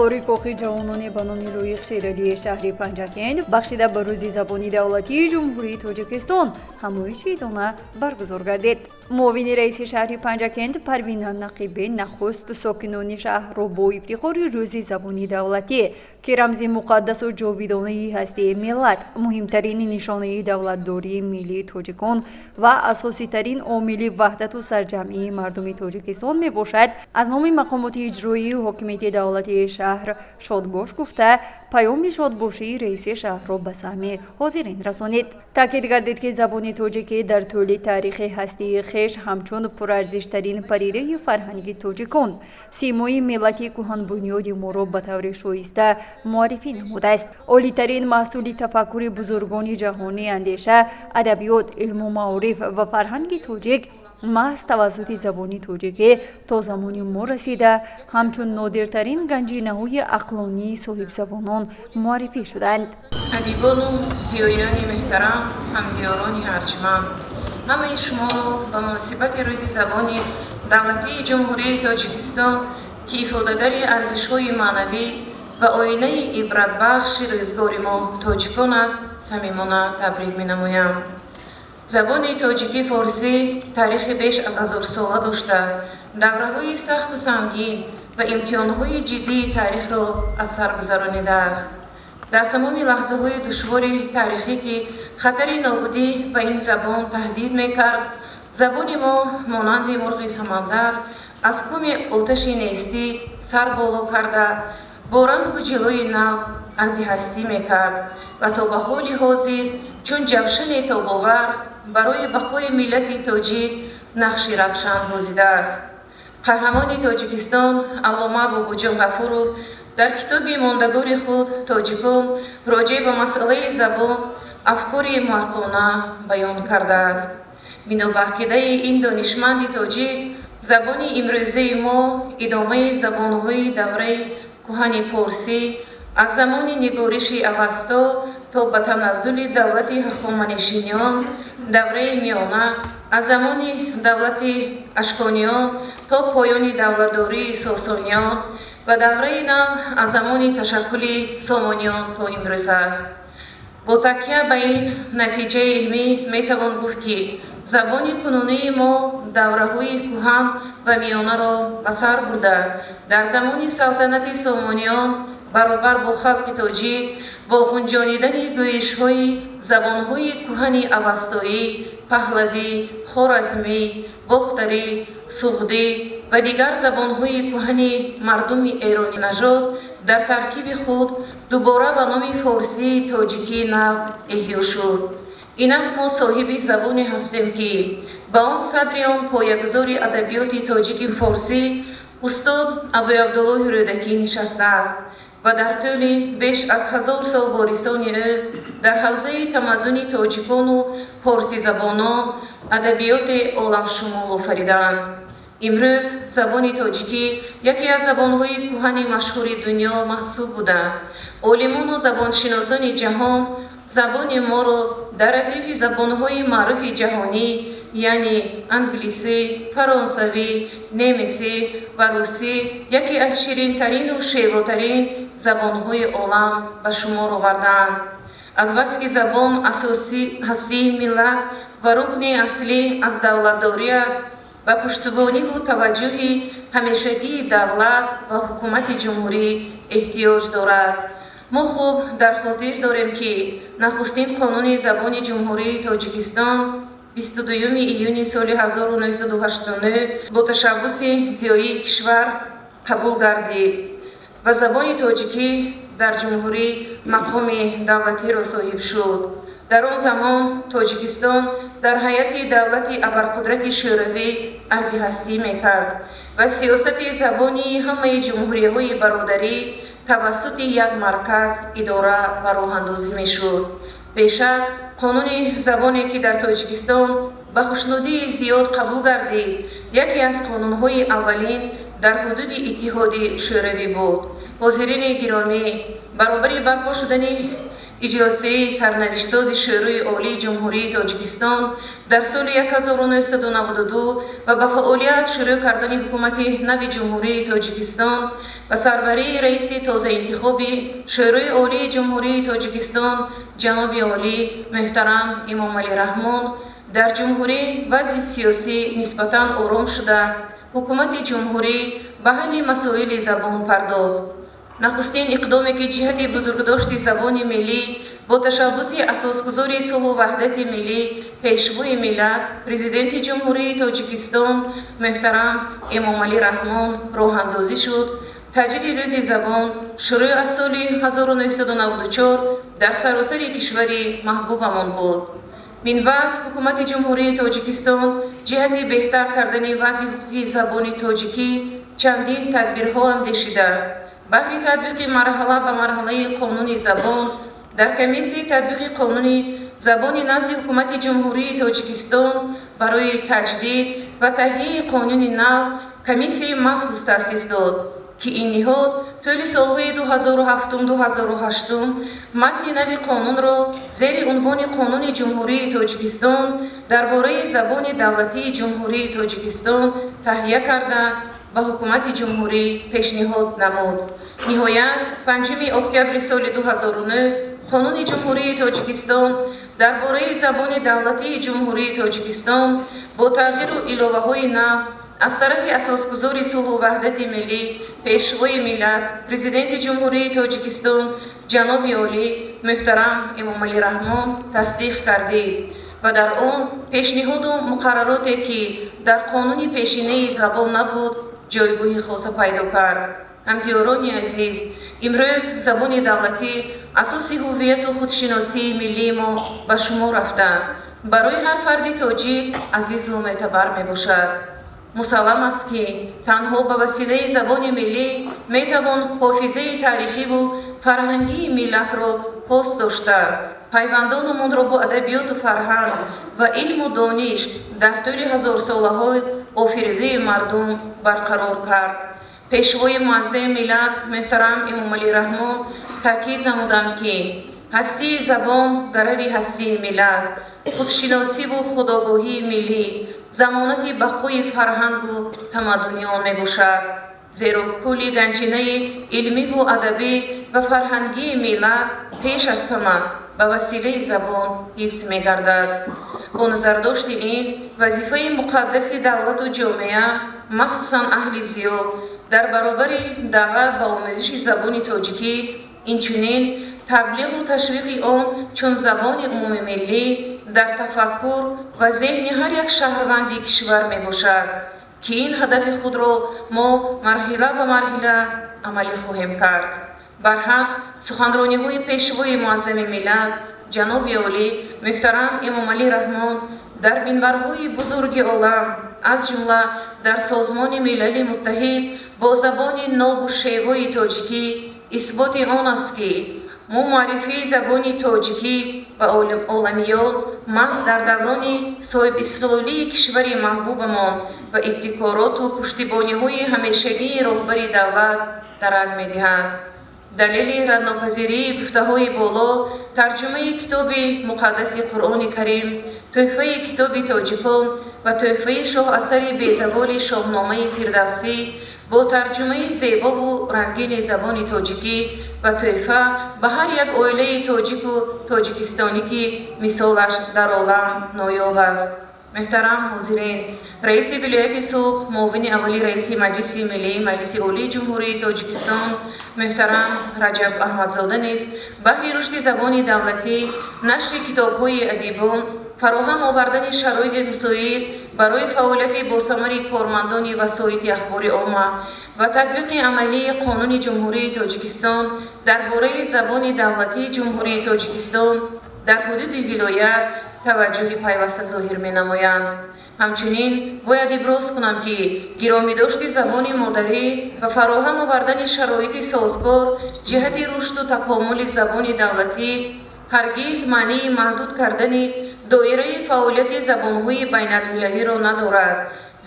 Толори Кохи ҷавононе ба номи Лоиқ Шералии шаҳри Панҷакент бахшида ба Рӯзи забони давлатии Ҷумҳурии Тоҷикистон ҳамоиши идона баргузор гардид. Муовини раиси шаҳри Панҷакент Парвина Нақибе нахуст сокинони шаҳрро бо ифтихори Рӯзи забони давлатӣ, ки рамзи муқаддасу ҷовидонаи ҳастии миллат, муҳимтарин нишонаи давлатдории миллии тоҷикон ва асоситарин омили ваҳдату сарҷамъии мардуми Тоҷикистон мебошад, аз номи мақомоти иҷроии ҳокимияти давлатии шаҳр шодбош гуфта, паёми шодбошии раиси шаҳрро ба саҳми ҳозирин расонид. Таъкид гардид, ки забони тоҷикӣ дар тӯли таърихи ҳастии хеш ҳамчун пурарзиштарин падидаи фарҳанги тоҷикон симои миллати кӯҳанбунёди моро ба таври шоиста муаррифӣ намудааст. Олитарин маҳсули тафаккури бузургони ҷаҳони андеша, адабиёт, илму маориф ва фарҳанги тоҷик маҳз тавассути забони тоҷикӣ то замони мо расида, ҳамчун нодиртарин ганҷинаҳои ақлонии соҳибзабонон муаррифӣ шуданд. Адибону зиёиёни муҳтарам, ҳамдиёрони арҷманд, ҳамаи шуморо ба муносибати Рӯзи забони давлатии Ҷумҳурии Тоҷикистон, ки ифодагари арзишҳои маънавӣ ва оинаи ибратбахши рӯзгори мо тоҷикон аст, самимона табрик менамоям. Забони тоҷикӣ форсӣ таърихи беш аз ҳазорсола дошта, давраҳои сахту сангин ва имтиҳонҳои ҷиддии таърихро аз сар гузаронидааст. Дар тамоми лаҳзаҳои душвори таърихӣ, ки хатари нобудӣ ба ин забон таҳдид мекард, забони мо монанди мурғи самандар аз коми оташи нестӣ сар боло карда, бо рангу ҷилои нав арзи ҳастӣ мекард ва то ба ҳоли ҳозир чун ҷавшане тобовар барои бақои миллати тоҷик нақши равшан бозидааст. Қаҳрамони Тоҷикистон аллома Бобоҷон Ғафуров дар китоби мондагори худ «Тоҷикон» роҷеъ ба масъалаи забон афкори муҳаққиқона баён кардааст. Бино ба ақидаи ин донишманди тоҷик, забони имрӯзаи мо идомаи забонҳои давраи кӯҳани порсӣ аз замони нигориши Авасто то ба таназзули давлати Ҳахоманишиён, давраи миёна, аз замони давлати Ашкониён то поёни давлатдории Сосониён ва давраи нав аз замони ташаккули Сомониён то имрӯз аст. Бо такя ба ин натиҷаи илмӣ метавон гуфт, ки забони кунунии мо давраҳои кӯҳан ва миёнаро ба сар бурда, дар замони салтанати Сомониён баробар бо халқи тоҷик бо ғунҷонидани гӯишҳои забонҳои кӯҳани авастоӣ, паҳлавӣ, хоразмӣ, бохтарӣ, суғдӣ ва дигар забонҳои кӯҳани мардуми эронинажод дар таркиби худ дубора ба номи форсии тоҷикии нав эҳё шуд. Инак мо соҳиби забоне ҳастем, ки ба он садри он поягузори адабиёти тоҷики форсӣ устод Абуабдуллоҳи Рӯдакӣ нишастааст ва дар тӯли беш аз 1000 сол ворисони ӯ дар ҳавзаи тамаддуни тоҷикону порсизабонон адабиёти оламшумул офаридаанд. Имрӯз забони тоҷикӣ яке аз забонҳои кӯҳани машҳури дунё маҳсуб буда, олимону забоншиносони ҷаҳон забони моро дар радифи забонҳои маъруфи ҷаҳонӣ, яъне англисӣ, фаронсавӣ, немисӣ ва русӣ, яке аз ширинтарину шевотарин забонҳои олам ба шумор овардаанд. Азбаски забон асоси ҳастии миллат ва рукни аслӣ аз давлатдорӣ аст, ба пуштубониву таваҷҷӯҳи ҳамешагии давлат ва ҳукумати ҷумҳурӣ эҳтиёҷ дорад. Мо хуб дар хотир дорем, ки нахустин қонуни забони Ҷумҳурии Тоҷикистон 22 июни соли 1989 бо ташаббуси зиёии кишвар қабул гардид ва забони тоҷикӣ дар ҷумҳурӣ мақоми давлатиро соҳиб шуд. Дар он замон Тоҷикистон дар ҳайати давлати абарқудрати Шӯравӣ арзи ҳастӣ мекард ва сиёсати забони ҳамаи ҷумҳуриҳои бародарӣ тавассути як марказ идора ва роҳандозӣ мешуд. Бешак, қонуни забоне, ки дар Тоҷикистон ба хушнудии зиёд қабул гардид, яке аз қонунҳои аввалин дар ҳудуди Иттиҳоди Шӯравӣ буд. Ҳозирини гиромӣ, баробари барпо шудани Иҷлосияи сарнавиштсози Шӯрои Олии Ҷумҳурии Тоҷикистон дар соли 1992 ва ба фаъолият шурӯъ кардани ҳукумати нави Ҷумҳурии Тоҷикистон ва сарварии раиси тозаинтихоби Шӯрои Олии Ҷумҳурии Тоҷикистон ҷаноби олӣ муҳтарам Эмомалӣ Раҳмон дар ҷумҳурӣ вазъи сиёсӣ нисбатан ором шуда, ҳукумати ҷумҳурӣ ба ҳалли масоили забон пардохт. Нахустин иқдоме, ки ҷиҳати бузургдошти забони миллӣ бо ташаббуси асосгузори сулҳу ваҳдати миллӣ, Пешвои миллат, Президенти Ҷумҳурии Тоҷикистон муҳтарам Эмомалӣ Раҳмон роҳандозӣ шуд, таҷлили Рӯзи забон шурӯъ аз соли 1994 дар саросари кишвари маҳбубамон буд. Минбаъд ҳукумати Ҷумҳурии Тоҷикистон ҷиҳати беҳтар кардани вазъи ҳуқуқии забони тоҷикӣ чандин тадбирҳо андешида, баҳри татбиқи марҳала ба марҳалаи Қонуни забон дар Комиссияи татбиқи Қонуни забони назди Ҳукумати Ҷумҳурии Тоҷикистон барои таҷдид ва таҳияи қонуни нав комиссияи махсус таъсис дод, ки ин ниҳод тӯли солҳои 2007-2008 матни нави қонунро зери унвони Қонуни Ҷумҳурии Тоҷикистон дар бораи забони давлатии Ҷумҳурии Тоҷикистон таҳия карда, ба Ҳукумати Ҷумҳурӣ пешниҳод намуд. Ниҳоят, 5 октябри соли 2009 Қонуни Ҷумҳурии Тоҷикистон дар бораи забони давлатии Ҷумҳурии Тоҷикистон бо тағйиру иловаҳои нав аз тарафи асосгузори сулҳу ваҳдати миллӣ, Пешвои миллат, Президенти Ҷумҳурии Тоҷикистон ҷаноби олӣ муҳтарам Эмомалӣ Раҳмон тасдиқ гардид ва дар он пешниҳоду муқаррароте, ки дар қонуни пешинаи забон набуд, ҷойгоҳи хоса пайдо кард. Ҳамдиёрони азиз, имрӯз забони давлатӣ асоси ҳувияту худшиносии миллии мо ба шумор рафта, барои ҳар фарди тоҷик азизу мӯътабар мебошад. Мусаллам аст, ки танҳо ба василаи забони миллӣ метавон ҳофизаи таърихиву фарҳангии миллатро пос дошта, пайвандонамонро бо адабиёту фарҳанг ва илму дониш дар тӯли ҳазорсолаҳои офаридаи мардум барқарор кард. Пешвои муаззами миллат муҳтарам Эмомалӣ Раҳмон таъкид намуданд, ки ҳастии забон гарави ҳастии миллат, худшиносиву худогоҳии миллӣ, замонати бақои фарҳангу тамаддуни он мебошад, зеро кулли ганҷинаи илмиву адабӣ ва фарҳангии миллат пеш аз ҳама ба василаи забон ҳифз мегардад. Бо назардошти ин вазифаи муқаддаси давлату ҷомеа, махсусан аҳли зиё, дар баробари даъват ба омӯзиши забони тоҷикӣ, инчунин таблиғу ташвиқи он чун забони умумимиллӣ дар тафаккур ва зеҳни ҳар як шаҳрванди кишвар мебошад, ки ин ҳадафи худро мо марҳила ба марҳила амалӣ хоҳем кард. Барҳақ, суханрониҳои Пешвои муаззами миллат ҷаноби олӣ муҳтарам Эмомалӣ Раҳмон дар минбарҳои бузурги олам, аз ҷумла дар Созмони Милали Муттаҳид бо забони нобу шевои тоҷикӣ исботи он аст, ки мо муаррифии забони тоҷикӣ ба оламиён маҳз дар даврони соҳибистиқлолии кишвари маҳбубамон ва ибтикороту пуштибониҳои ҳамешагии роҳбари давлат дарак медиҳад. Далели раднопазирии гуфтаҳои боло тарҷумаи китоби муқаддаси Қуръони Карим, тӯҳфаи китоби тоҷикон ва тӯҳфаи шоҳасари безаволи Шоҳномаи Фирдавсӣ бо тарҷумаи зебову рангини забони тоҷикӣ ва тӯҳфа ба ҳар як оилаи тоҷику тоҷикистонӣ, ки мисолаш дар олам ноёб аст. Муҳтарам ҳозирин, раиси вилояти Суғд, муовини аввали раиси Маҷлиси Миллии Маҷлиси Олии Ҷумҳурии Тоҷикистон муҳтарам Раҷаб Аҳмадзода низ баҳри рушди забони давлатӣ, нашри китобҳои адибон, фароҳам овардани шароити мусоид барои фаъолияти босамари кормандони васоити ахбори омма ва татбиқи амалии Қонуни Ҷумҳурии Тоҷикистон дар бораи забони давлатии Ҷумҳурии Тоҷикистон дар ҳудуди вилоят таваҷҷӯҳи пайваста зоҳир менамоянд. Ҳамчунин бояд иброз кунам, ки гиромидошти забони модарӣ ва фароҳам овардани шароити созгор ҷиҳати рушду такомули забони давлатӣ ҳаргиз маънии маҳдуд кардани доираи фаъолияти забонҳои байналмилалиро надорад,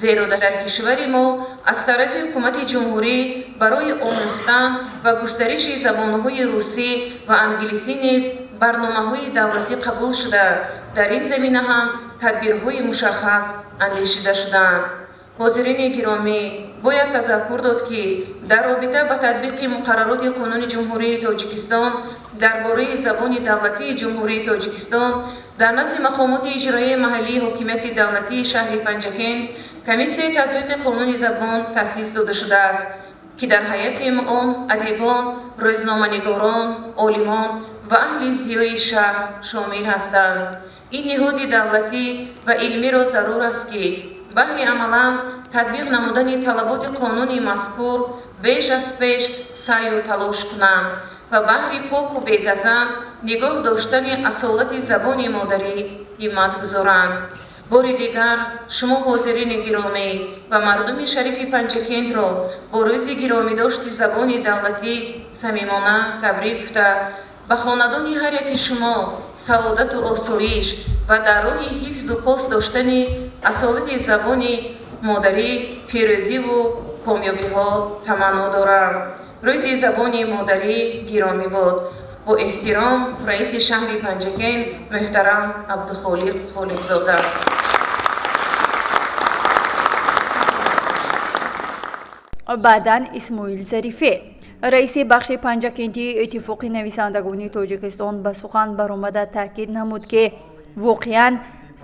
зеро дар кишвари мо аз тарафи ҳукумати ҷумҳурӣ барои омӯхтан ва густариши забонҳои русӣ ва англисӣ низ Барномаҳои давлатӣ қабул шуда, дар ин замина ҳам тадбирҳои мушаххас андешида шудаанд. Ҳозирини гиромӣ, бояд тазаккур дод, ки дар робита ба татбиқи муқаррароти Қонуни Ҷумҳурии Тоҷикистон дар бораи забони давлатии Ҷумҳурии Тоҷикистон дар назди мақомоти иҷроияи маҳаллии ҳокимияти давлатии шаҳри Панҷакент комиссияи татбиқи қонуни забон таъсис дода шудааст, ки дар ҳайати он адибон, рӯзноманигорон, олимон ва аҳли зиёи шаҳр шомил ҳастанд. Ин ниҳоди давлатӣ ва илмиро зарур аст, ки баҳри амалан татбиқ намудани талаботи қонуни мазкур беш аз пеш саъю талош кунанд ва баҳри поку бегазанд нигоҳ доштани асолати забони модарӣ ҳиммат гузоранд. Бори дигар шумо ҳозирини гиромӣ ва мардуми шарифи Панҷакентро бо рӯзи гиромидошти забони давлатӣ самимона табрик гуфта, ба хонадони ҳар яки шумо саодату осоиш ва дар роҳи ҳифзу пос доштани асолати забони модарӣ пирӯзиву комёбиҳо таманно дорам. Рӯзи забони модарӣ гиромӣ бод. Бо эҳтиром, раиси шаҳри Панҷакент муҳтарам Абдухолиқ Холиқзода. Баъдан Исмоил Зарифе, раиси бахши Панҷакентии Иттифоқи нависандагони Тоҷикистон, ба сухан баромада таъкид намуд, ки воқеан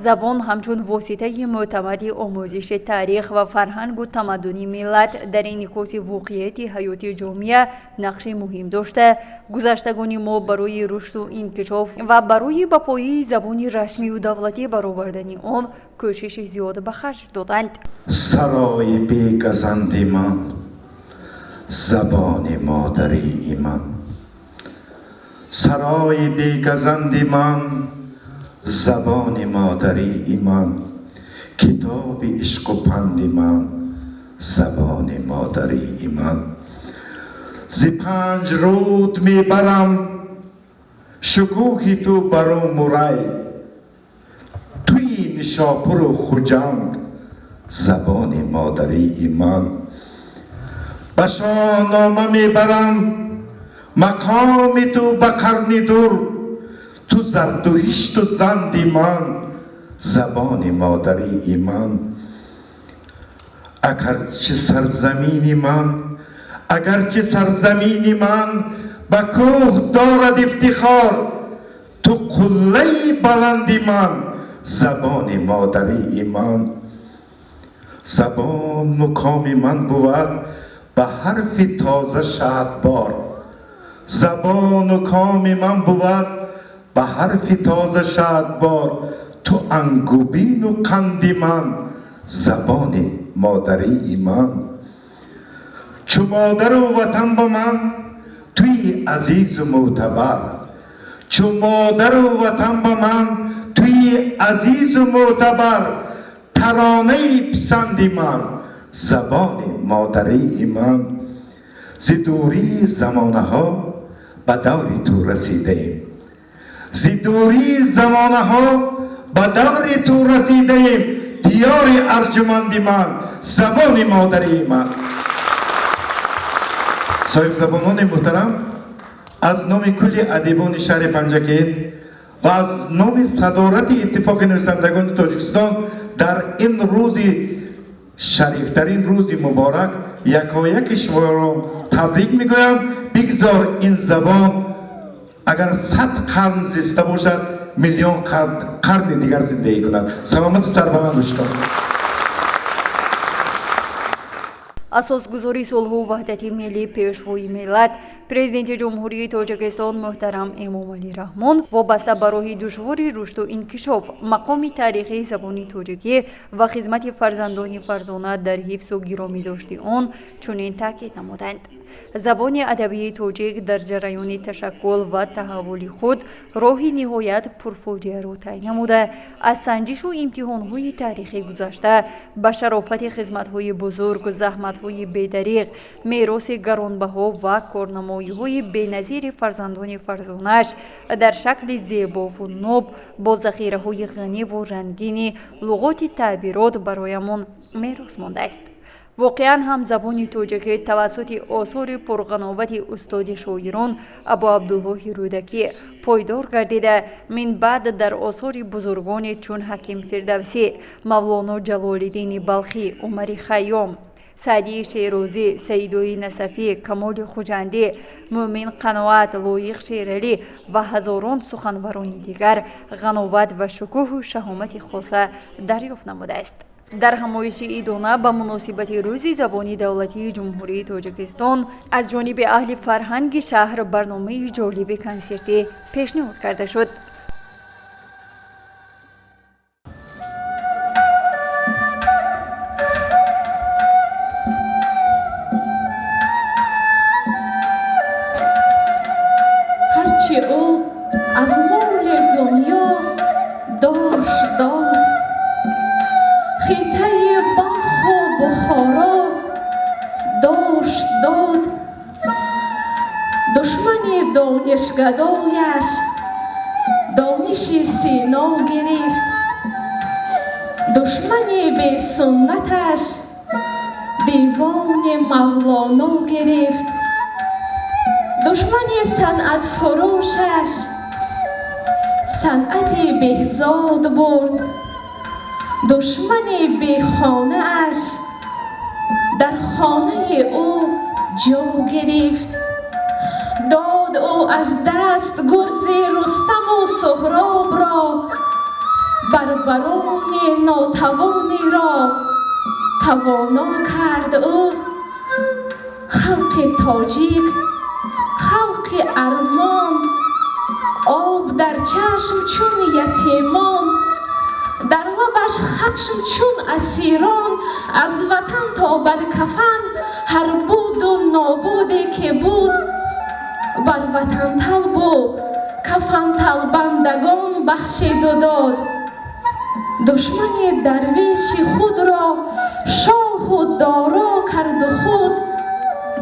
забон ҳамчун воситаи мӯътамади омӯзиши таърих ва фарҳангу тамаддуни миллат дар инъикоси воқеияти ҳаёти ҷомеа нақши муҳим дошта, гузаштагони мо барои рушду инкишоф ва барои ба пояи забони расмию давлатӣ баровардани он кӯшиши зиёд ба харҷ доданд. Сарои бегазанди ман, забони модарии ман, сарои бегазанди ман, забони модарии ман, китоби ишқу панди ман, забони модарии ман. Зи панҷ руд мебарам шукӯҳи ту бару мурай, туи Нишопуру Хуҷанд, забони модарии ман. Ба Шоҳнома мебарам мақоми ту ба қарни дур, ту Зардуҳишту Занди ман, забони модарии ман. Агарчи сарзамини ман, агарчи сарзамини ман ба кӯҳ дорад ифтихор, ту қуллаи баланди ман, забони модарии ман. Забон мукоми ман бувад ба ҳарфи тоза шаҳдбор, забону коми ман бувад ба ҳарфи тоза шаҳдбор, ту ангубину қанди ман, забони модарии ман. Чу модару ватан ба ман туи азизу мӯътабар, чу модару ватан ба ман туи азизу мӯътабар, таронаи писанди ман, забони модарии ман. Зи дурии замонаҳо ба даври ту расидаем, зи дурии замонаҳо ба даври ту расидаем, диёри арҷуманди ман, забони модарии ман. Соҳибзабонони муҳтарам, аз номи кулли адибони шаҳри Панҷакент ва аз номи садорати Иттифоқи нависандагони Тоҷикистон дар ин рӯзи шарифтарин, рӯзи муборак якояки шуморо табрик мегӯям. Бигзор ин забон агар 100 қарн зиста бошад, миллион қарни дигар зиндагӣ кунад. Саломату сарбаланд бошед. Асосгузори сулҳу ваҳдати миллӣ, Пешвои миллат, Президенти Ҷумҳурии Тоҷикистон муҳтарам Эмомалӣ Раҳмон вобаста ба роҳи душвори рушду инкишоф, мақоми таърихии забони тоҷикӣ ва хизмати фарзандони фарзона дар ҳифзу гиромидошти он чунин таъкид намуданд: «Забони адабии тоҷик дар ҷараёни ташаккул ва таҳаввули худ роҳи ниҳоят пурфоҷиаро тай намуда, аз санҷишу имтиҳонҳои таърихӣ гузашта, ба шарофати хизматҳои бузург, заҳматҳои бедариғ, мероси гаронбаҳо ва корнамоиҳои беназири фарзандони фарзонаш дар шакли зебову ноб бо захираҳои ғаниву рангини луғоти таъбирот бароямон мерос мондааст». Воқеан ҳам забони тоҷикӣ тавассути осори пурғановати устоди шоирон Абу Абдуллоҳи Рӯдакӣ пойдор гардида, минбаъд дар осори бузургоне чун Ҳаким Фирдавсӣ, Мавлоно Ҷалолиддини Балхӣ, Умари Хайём, Саъдии Шерозӣ, Саидои Насафӣ, Камоли Хуҷандӣ, Мӯмин Қаноат, Лоиқ Шералӣ ва ҳазорон суханварони дигар ғановат ва шукӯҳу шаҳомати хоса дарёфт намудааст. Дар ҳамоиши идона ба муносибати Рӯзи забони давлатии Ҷумҳурии Тоҷикистон аз ҷониби аҳли фарҳанги шаҳр барномаи ҷолиби консертӣ пешниҳод карда шуд. Ҳарчи ӯ аз моли дунё дошт, дод, хитаи Балху Бухоро дошт, дод. Душмани донишгадояш дониши Сино гирифт, душмани бесуннаташ дивони Мавлоно гирифт, душмани санъатфурӯшаш санъати Беҳзод бурд, душмани бехонааш дар хонаи ӯ ҷо гирифт. Дод ӯ аз даст гурзи Рустаму Суҳробро, барбарони нотавонеро тавоно кард ӯ. Халқи тоҷик, халқи армон, об дар чашм чун ятимон, дар лабаш хашм чун асирон, аз ватан то бар кафан ҳар буду нобуде ки буд, бар ватанталбу кафанталбандагон бахшиду дод. Душмани дарвеши худро шоҳу доро карду худ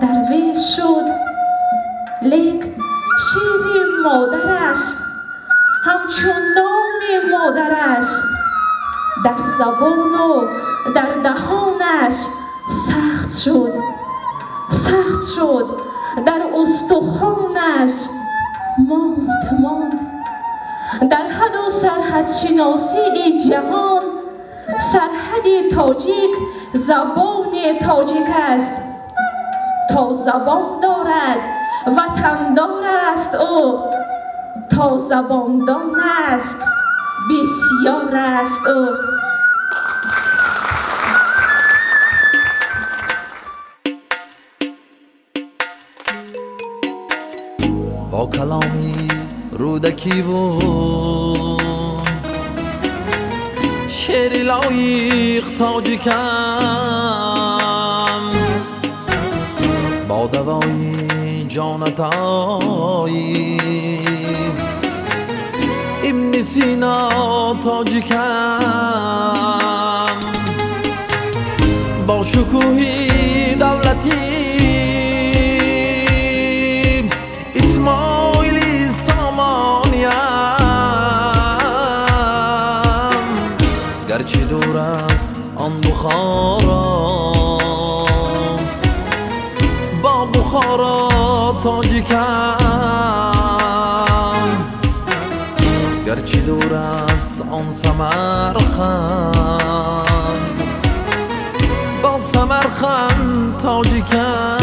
дарвеш шуд. Лек шири модараш ҳамчун номи модараш дар забону дар даҳонаш сахт шуд, сахт шуд, дар устухонаш монд, монд. Дар ҳаду сарҳадшиносии ҷаҳон сарҳади тоҷик забони тоҷик аст. То забон дорад, ватандор аст ӯ, то забондон аст, бисёр аст ӯ. Бо каломи Рӯдакиву шеъри лоиқ тоҷикам, бо давои ҷонатои Ибни Сино тоҷикам, бо шукӯҳи давлатӣ Исмоили Сомониям. Гарчи дур аст он Бухоро, бо Бухоро тоҷикам, гарчи дур аст он Самарқанд, бо Самарқанд тоҷикам.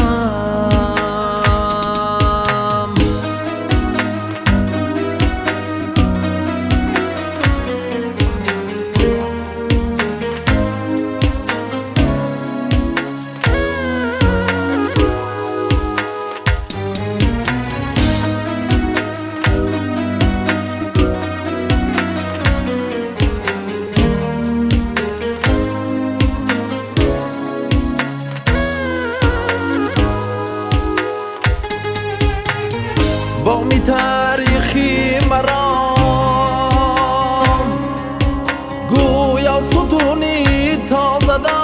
Боми таърихи маром гӯё сутуни тоза дод,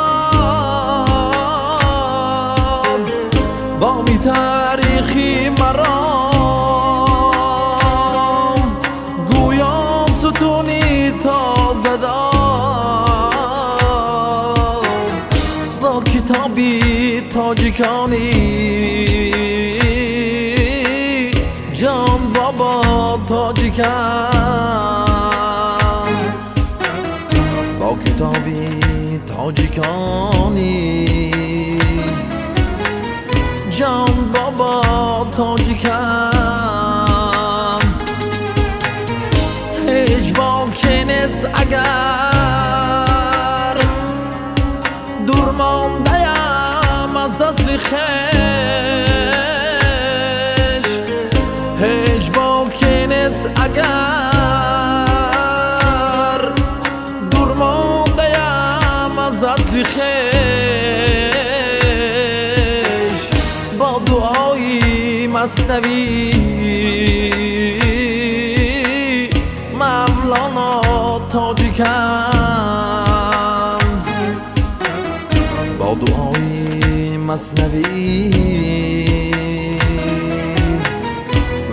боми таърихи маром гӯё сутуни тоза дод, бо китоби тоҷикам, бо китоби тоҷиконӣ. Ҷон бобо тоҷикам, ҳеҷ боке нест агар дур мондаям аз асли хеш, ҳеҷ боке нест агар дур мондаям аз асли хеш. Бо дуои Маснавӣ Мавлоно тоҷикам, бо дуои Маснавӣ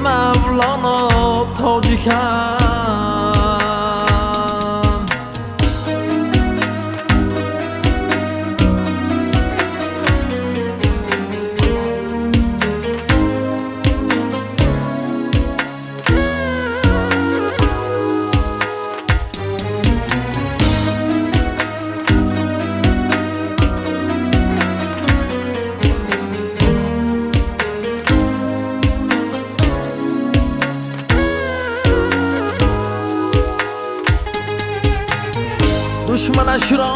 Мавлоно тоҷикам. Душманаш ро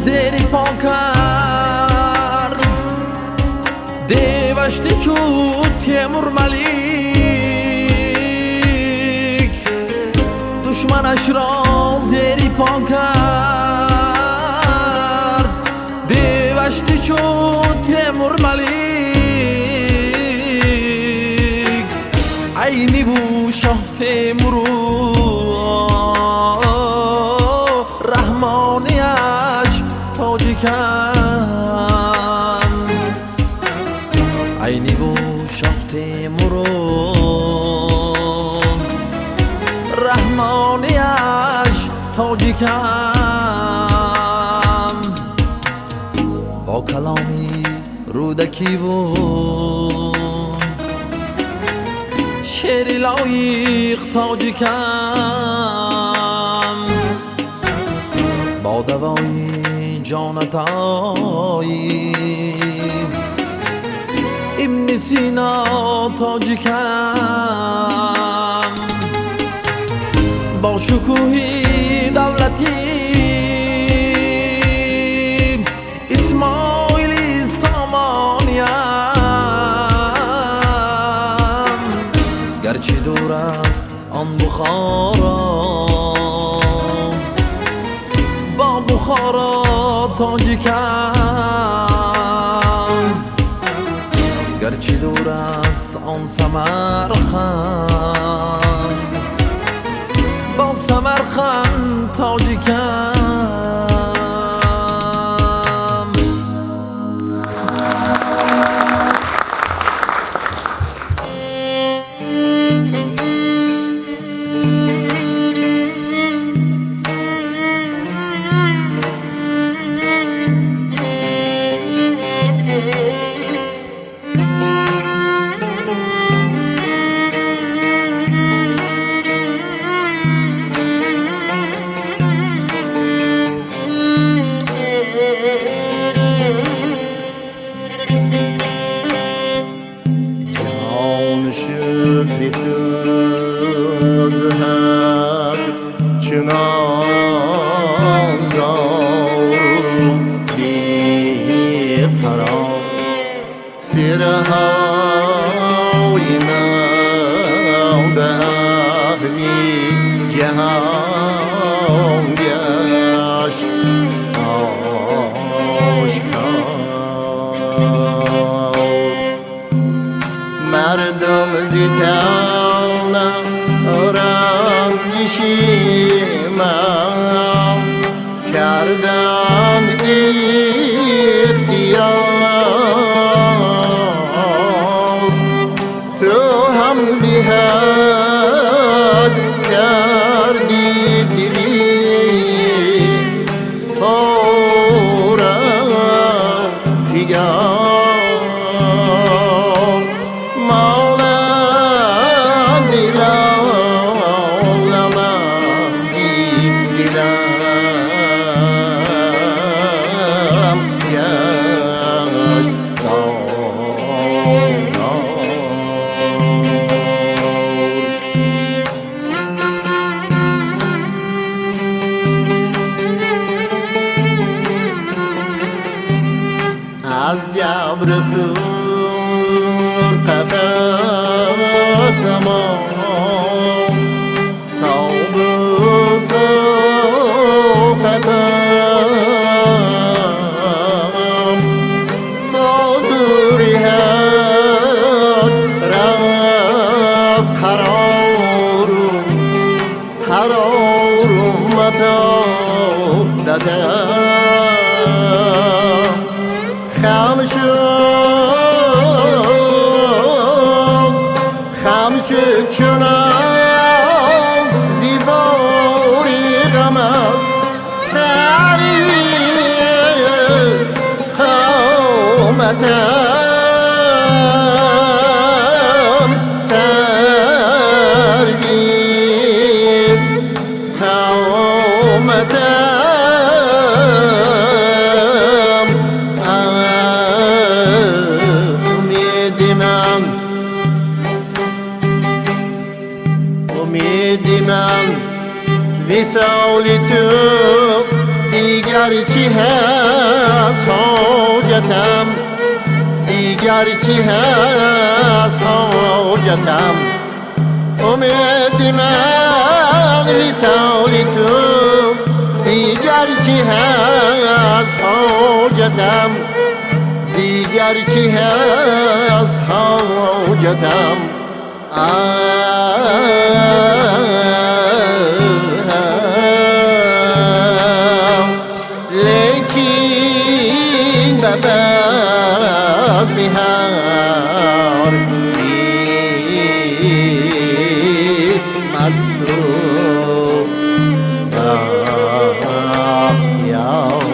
зери по кард, девашти чу Темур Малик. Душманаш ро зери по кард, девашти чу Темур Малик. Айниву шоҳ Темуру раҳмонияш тоҷикам, айниву шоҳ Темуру раҳмонияш тоҷикам. Бо каломи Рӯдакиву шеъри лоиқ тоҷикам, бо давои ҷонатои Ибни Сино тоҷикам, бо шукӯҳи давлати Исмоили Сомониям. Гарчи дур аст он Бухоро, бо Бухоро тоҷикам, гарчи дур аст он Самарқанд, бо Самарқанд тоҷикам. جان شد ز سوز هجر چنان زار بیقرار، سرهای من به اهل جهان گشت آشکار. مردم ز طعنه رنجشی من کردن اختیار، تو هم ز هجر کردی دلی پاره فگار. مانند تمام تاب و طاقتم با زوری حق رفت قرارم قرارم متاب دادم خم شد خم شد چنان زیباری غمت سری قامتم سروی قامتم امید من امید من وصال تو دیگر چی هست حاجتم دیگر چی هست حاجتم امید من وصال تو دیگر چی هست حاجتم دیگر چی هست حاجتم لیکن به بزم هر مست و بختیار.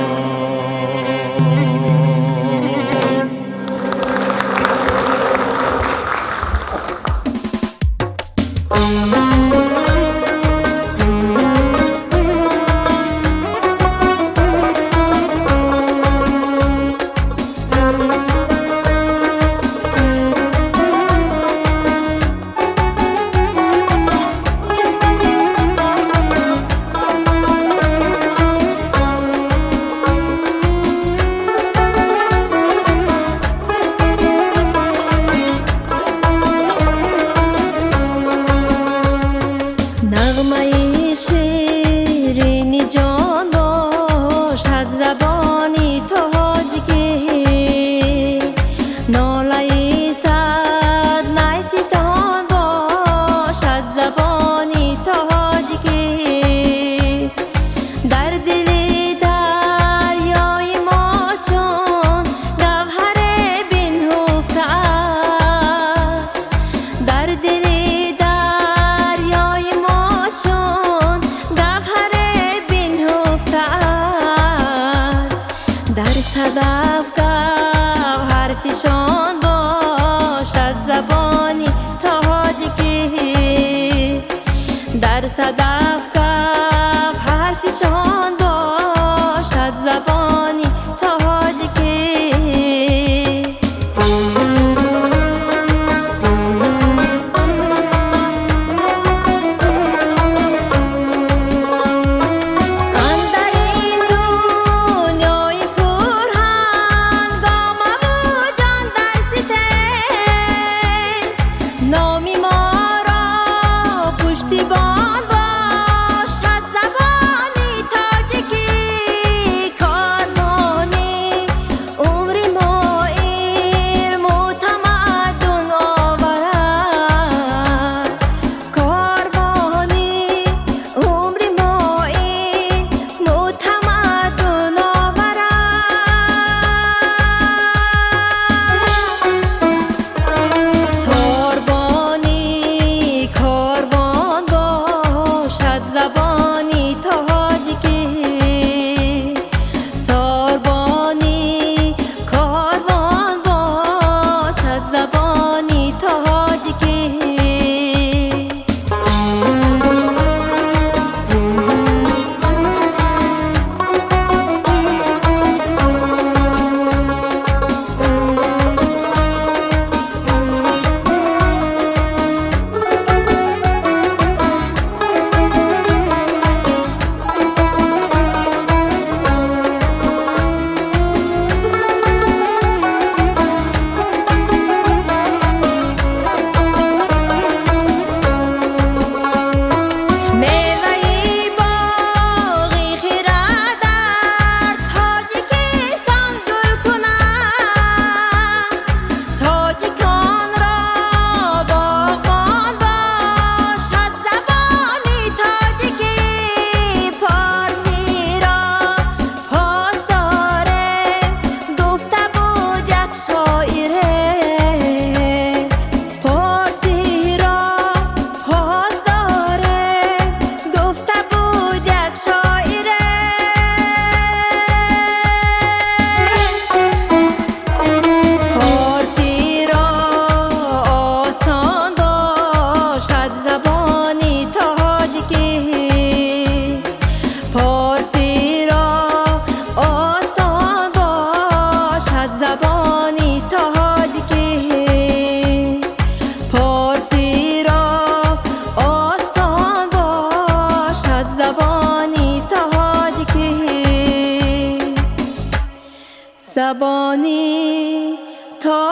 نغمه شیرین جان باشد زبانی تاجیکی ناله صد نیستان باشد زبانی تاجیکی در دل دریای ما چون گوهر بنهفته است در دل دریای ما چون گوهر بنهفته است در صدف گوهر فشان باشد زبانی تاجیکی در صدف گوهر فشان باشد زبانی تاجیکی. اندر این دنیای پرهنگامه و جان در ستم نامی ما را پشتیبان باشد زبانی تاجیکی کاروانی عمر ما علم و تمدن آورد کاروانی عمر ما علم و تمدن آورد ساربانی کاروان باشد Забони тоҷикӣ.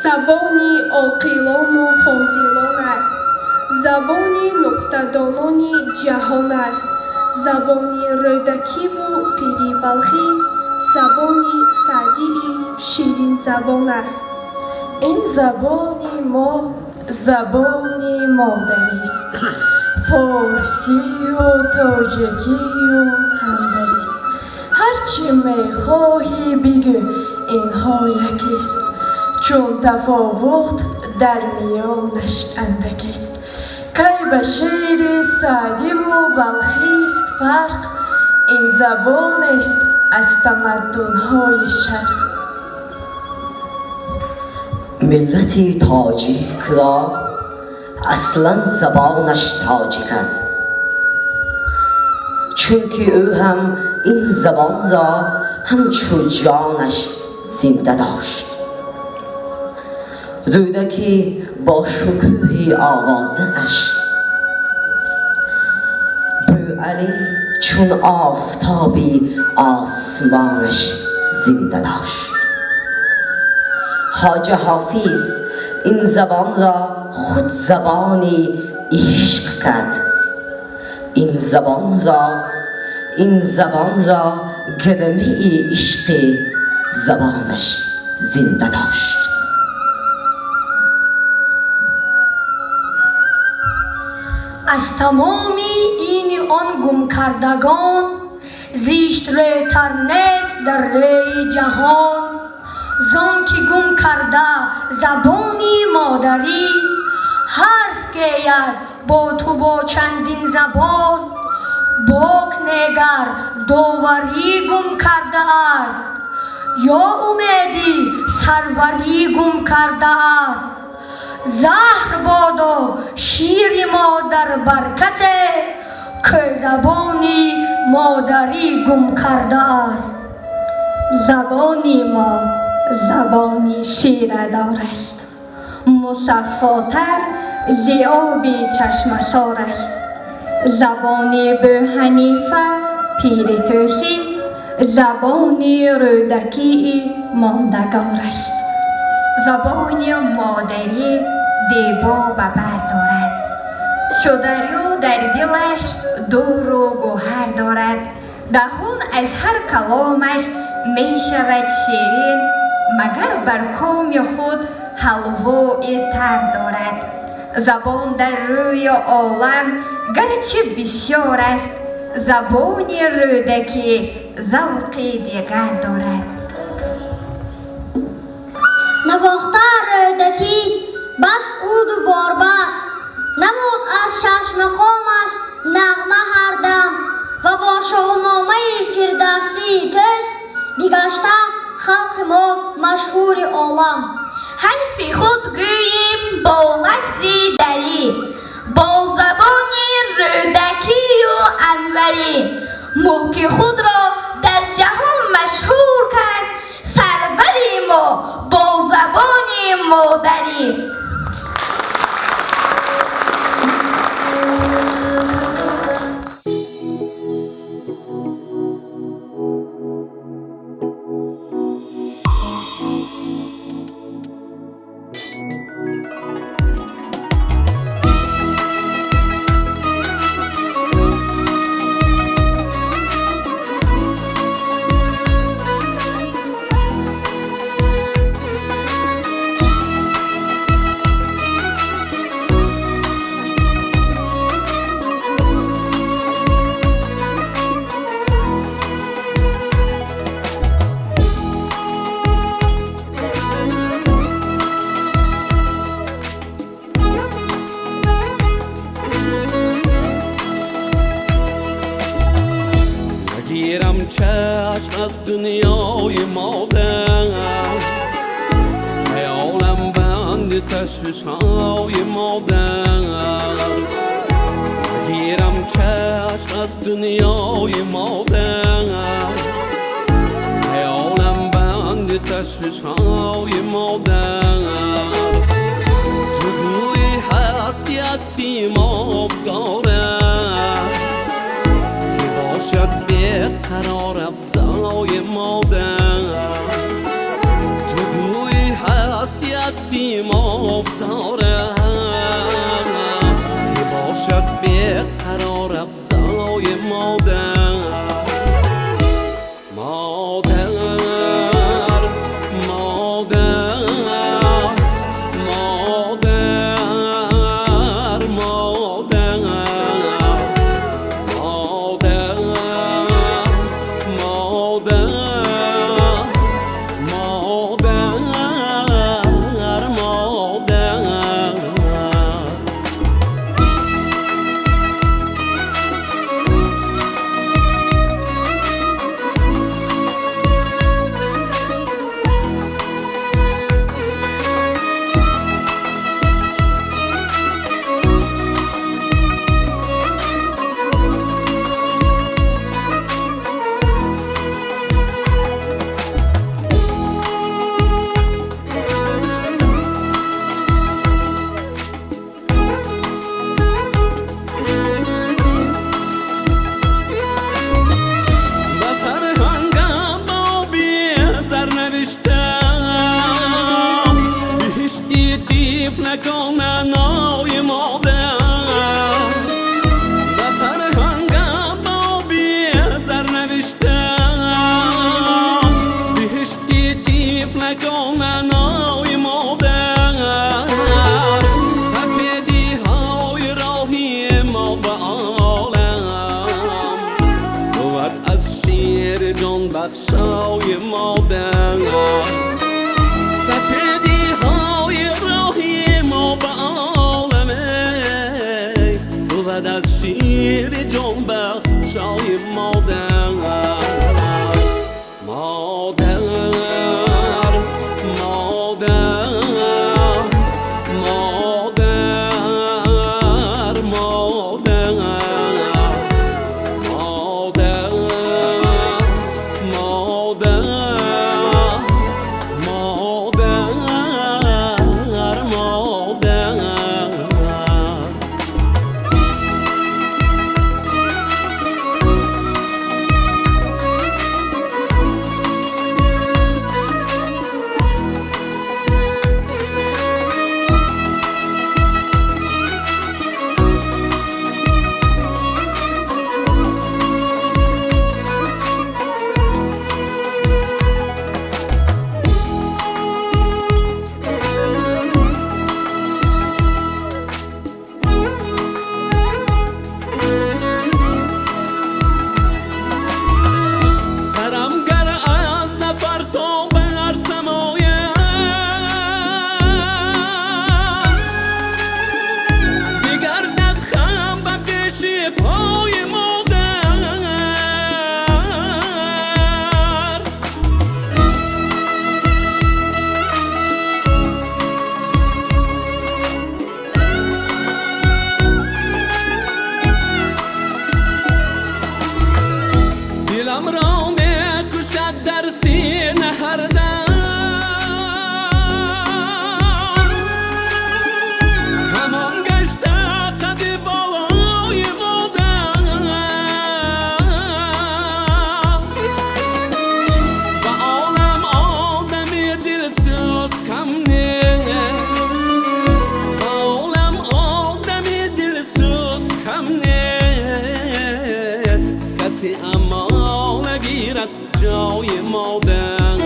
Забони оқилону фозилон аст, забони нуқтадонони ҷаҳон аст, забони Рӯдакиву Пири Балхӣ, забони Саъдии ширинзабон аст. Ин забони мо забони модарист, форсию тоҷикию ҳамдарист. Ҳарчи мехоҳӣ бигӯ, инҳо якист, чун тафовут дар миёнаш андакист. Кай ба шеъри Саъдиву Балхист фарқ, ин забонест аз тамаддунҳои Шарқ. Миллати тоҷикро аслан забонаш тоҷик аст, чунки ӯ ҳам ин забонро ҳамчун ҷонаш зинда дошт. Рӯдакӣ бо шукӯҳи овозааш, Бӯалӣ чун офтоби осмонаш зинда дошт. Хоҷа Ҳофиз ин забонро худ забони ишқ кард. Ин забонро гармии ишқи забонаш зинда дошт. Аз тамоми ини он гумкардагон зиштрӯйтар нест дар рӯи ҷаҳон. Зон ки гум карда забони модарӣ, ҳарф гӯяд бо ту бо чандин забон. Бок негар доварӣ гум кардааст ё умеди сарварӣ гум кардааст. Заҳр бодо шири модар бар касе, ки забони модарӣ гум кардааст. Забони мо забони ширадор аст, мусаффотар зи оби чашмасор аст. Забони Бӯҳанифа, Пири Тӯсӣ, забони Рӯдакии мондагор аст. Забони модарӣ дебо ба бар дорад, чу дарё дар дилаш дуру гӯҳар дорад. Даҳон аз ҳар каломаш мешавад ширин, магар бар коми худ ҳалвои тар дорад. Забон дар рӯи олам гарчи бисёр аст, забони Рӯдакӣ завқи дигар дорад. Навохта Рӯдакӣ бас уду борбад, намуд аз шашмақомаш нағма ҳардам ва бо Шоҳномаи Фирдавсии тӯс бигашта халқи мо машҳури олам. Ҳарфи худ гӯем бо лафзи дарӣ, бо забони Рӯдакию Анварӣ. Мулки худро дар ҷаҳон машҳур кард сарвари мо бо забони модарӣ. Нагирам чашм аз дунёи модар, хаёлам банди ташвишҳои модар. Нагирам чашм аз дунёи модар, хаёлам банди. تشویش‌های مادر. تو گویی هستی از سیماب دارد که باشد به قرار افزای مادر. تو گویی هستی از سیماب دارد که باشد به قرار افزای مادر. مادر مادر مادر مادر مادر مادر مادر مادر. به فرهنگم با زر نوشتم، بهشتی طفلکان نای مادر. به فرهنگم با زر نوشتم، بهشتی طفلکان نای مادر. سفیدی های راهی ما به عالم بود از شیر جان بخشای مادر. سفیدی های راهی ما به عالم بود از شیر جان بخشای مادر. مادر مادر مادر مادر مادر مادر مادر مادر. سرم گر از ظفر تا به هر سمای است، بگردد خم به پیش پای مادر. دلم را میکشد در سینه هر دم، همان گشته قد بالای مادر. به عالم آدم دلسوز کم نیست، به عالم آدم دلسوز کم نیست، کسی اما نگیرد جای مادر.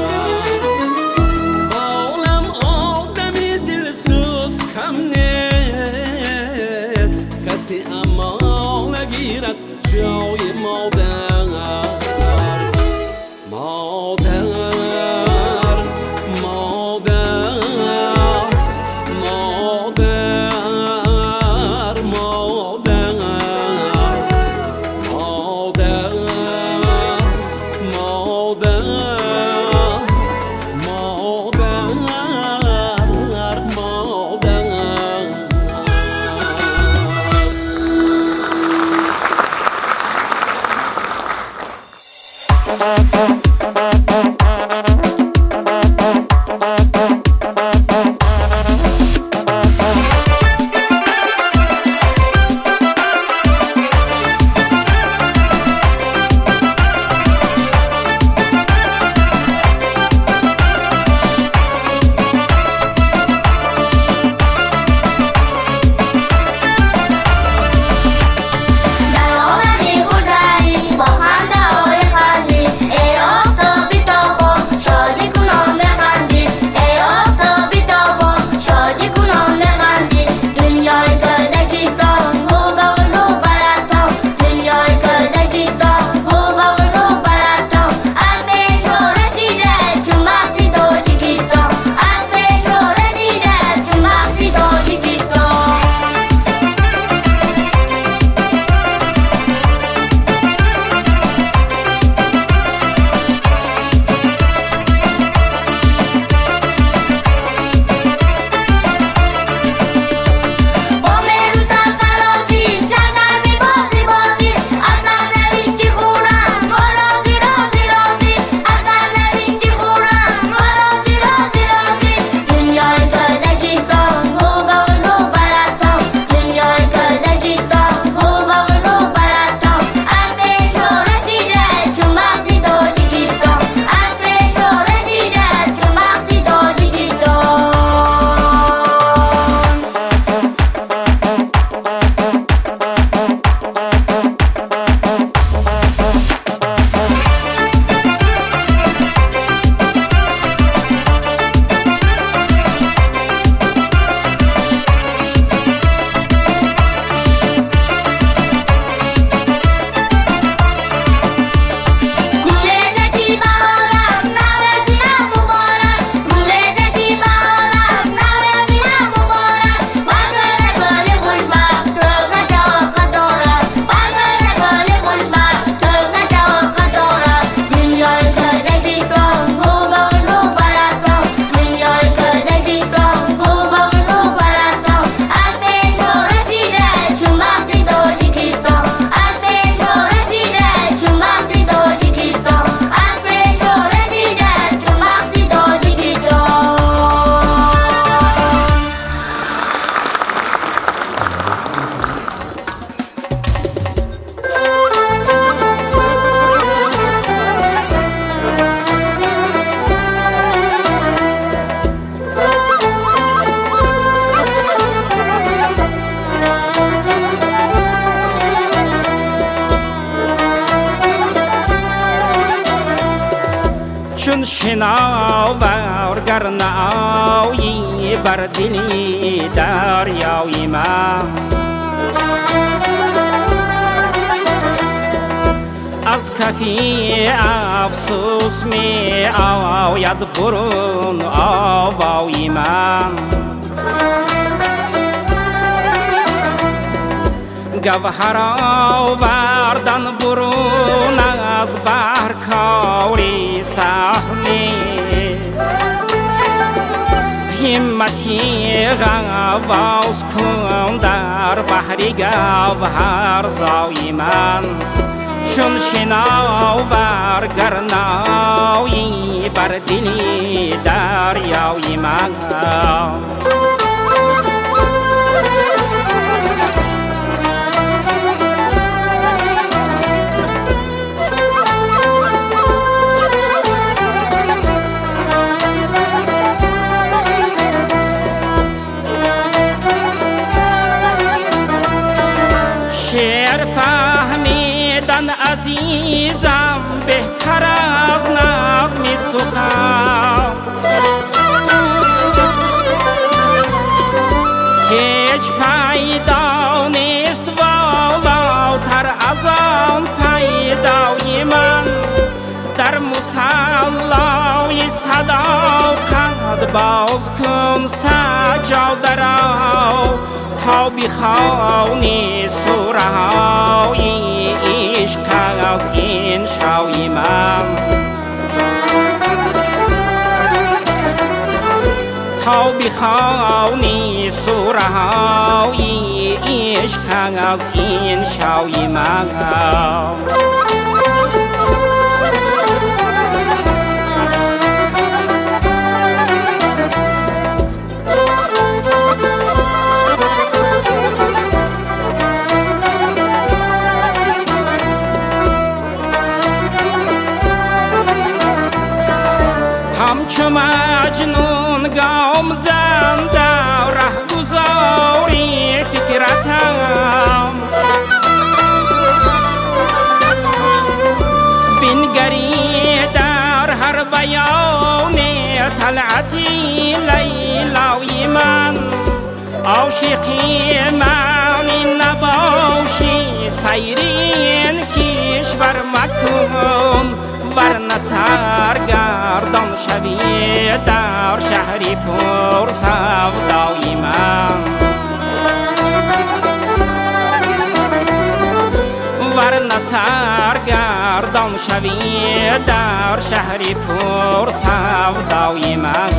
به عالم آدم دلسوز کم نیست، کسی اما نگیرد جای مادر. مادر مادر مادر مادر مادر مادر مادر مادر. Шиновар гар наоӣ бар дили дарёи ман, аз кафи афсӯс меояд бурун овои ман. Гавҳар овардан бурун аз баҳр кори саҳл нест, ҳиммати ғаввос кун дар баҳри гавҳарзои ман. Чун шиновар гар наоӣ бар дили дарёи ман. Шеър фаҳмидан азизам беҳтар аз назми сухан, ҳеҷ пайдо нест волотар аз он пайдои ман. Дар мусаллои садоқат боз кун саҷҷодаро, то бихонӣ сураҳои ишқ аз иншои ман. То бихонӣ сураҳои ишқ аз иншои ман. Ҳамчу маҷнун гом зан дар раҳгузори фикратам, бингарӣ дар ҳар баёне талъати лайлои ман. Ошиқи мани набошӣ сайри ин кишвар макун, варна саргардон шавӣ дар шаҳри пурсавдои ман. Варна саргардон шавӣ дар шаҳри пурсавдои ман.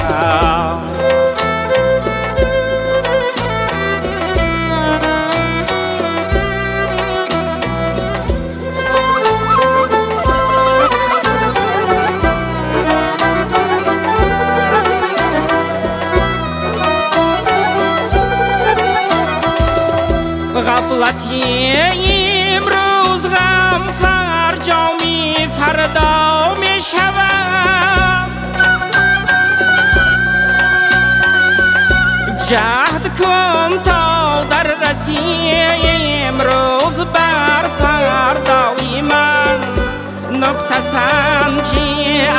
Ғафлати имрӯз ғам фарҷоми фардо мешавад, ҷаҳд кун то дар расӣ имрӯз бар фардои ман. Нуктасанҷӣ